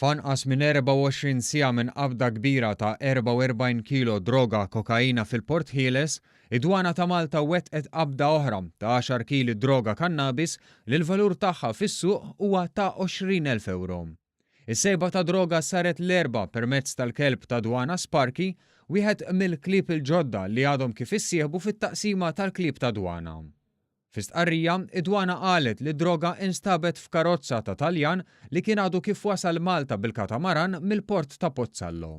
F'anqas minn 24 siegħa minn qabda kbira ta' 44 kilo droga kokaina fil-Port Ħieles, id-Dwana ta' Malta wettqet qabda oħra ta' għaxar kili droga kannabis li l-valur tagħha fis-suq huwa ta' 20,000 ewro. Is-sejba ta' droga saret l-Erbgħa permezz tal-kelb ta' dwana Sparky, wieħed mill-klieb il-ġodda li għadhom kif issieħbu fit-taqsima tal-klieb ta' dwana. Fi stqarrija, id-Dwana qalet li d-droga instabet f'karozza ta' Taljan li kien għadu kif wasal Malta bil-katamaran mill-port ta' Pozzallo.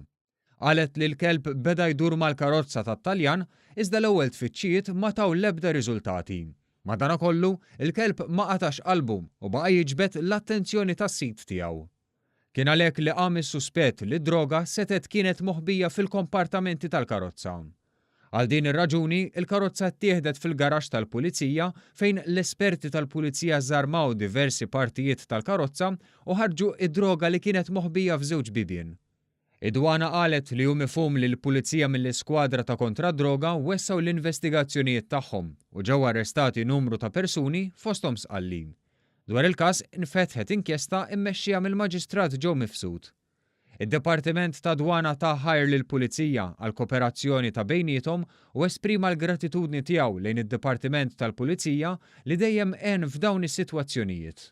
Qalet li l-kelb beda jdur mal-karozza tat-Taljan iżda l-ewwel tfittxijiet ma taw l-ebda riżultati. Madanakollu, il-kelb ma qatax qalbu u baqa' jiġbed l-attenzjoni tas-sid tiegħu. Kien għalhekk li qam is-suspett li d-droga setgħet kienet moħbija fil-kompartamenti tal-karozza. Għal din ir-raġuni, il-karozza ttieħdet fil-garaxx tal-Pulizija fejn l-esperti tal-Pulizija żarmaw diversi partijiet tal-karozza u ħarġu d-droga li kienet moħbija f'żewġ bibien. Id-Dwana qalet li hu mifhum li l-Pulizija mill-Iskwadra ta' Kontra d-Droga wessgħu l-investigazzjonijiet tagħhom u ġew arrestati numru ta' persuni fosthom Sqallin. Dwar il-każ infetħet inkjesta mmexxija mill-Maġistrat Joe Mifsud. Id-Dipartiment tad-Dwana ta ħajr lill-Pulizija għall-koperazzjoni ta' bejniethom u esprima l-gratitudni tiegħu lejn id-Dipartiment tal-Pulizija li dejjem għen f'dawn is-sitwazzjonijiet.